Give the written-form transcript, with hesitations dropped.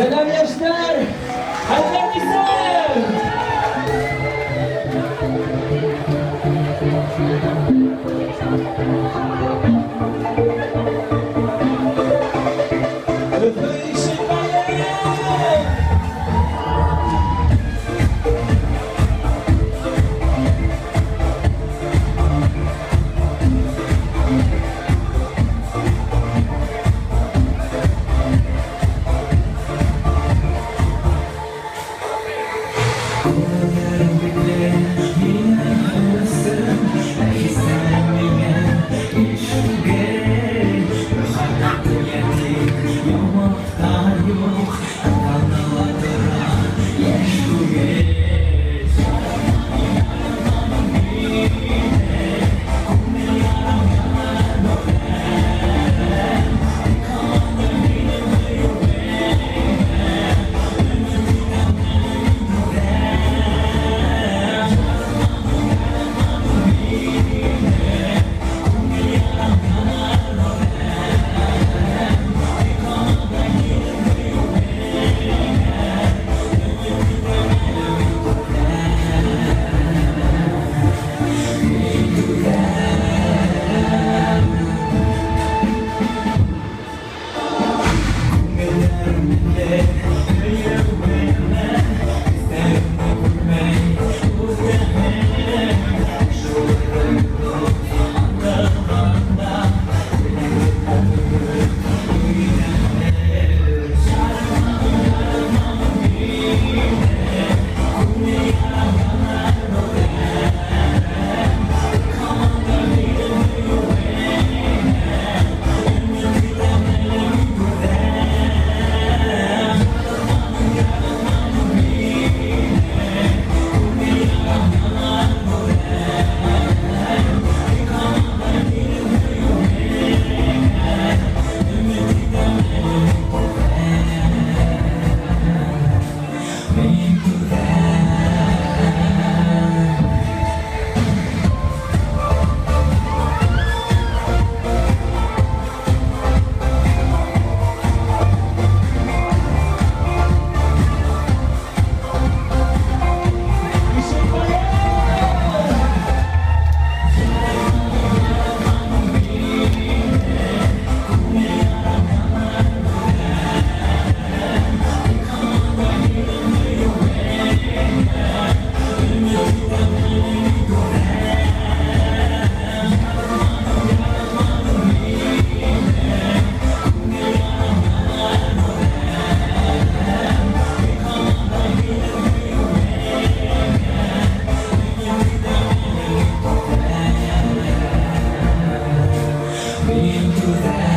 Сәләм, йәштәр! Хәлдәр нисек? Өфө Ишембае! Күңелдәрем бикле, минең өсөн, ә хистәрем миңә иш түгел. Рәхәт тик яңалыҡтар юҡ, тантанала тора йәш түгел. Күңелдәрем бикле, һөйөүемә, хистәремде күрмәй үҙҙәрем. Шулай антылғанда, теләгем өйрәнер. Яралманым һине, күңел ярам янар үҙем. Тик һаман да минең һөйөүеңә өмөт итәм әле мин күрҙем. Яралманым һине, күңел ярам янар үҙем. Тик һаман да минең һөйөүеңә өмөт итәм әле мин күрҙем. Мин күрҙем. Ишембае! Яралманым һине, күңел ярам янар үҙем. Тик һаман да минең һөйөүеңә өмөт итәм әле мин күрҙем. Яралманым һине, күңел ярам янар үҙем. Тик һаман да минең һөйөүеңә өмөт итәм әле мин күрҙем. Мин күрҙем.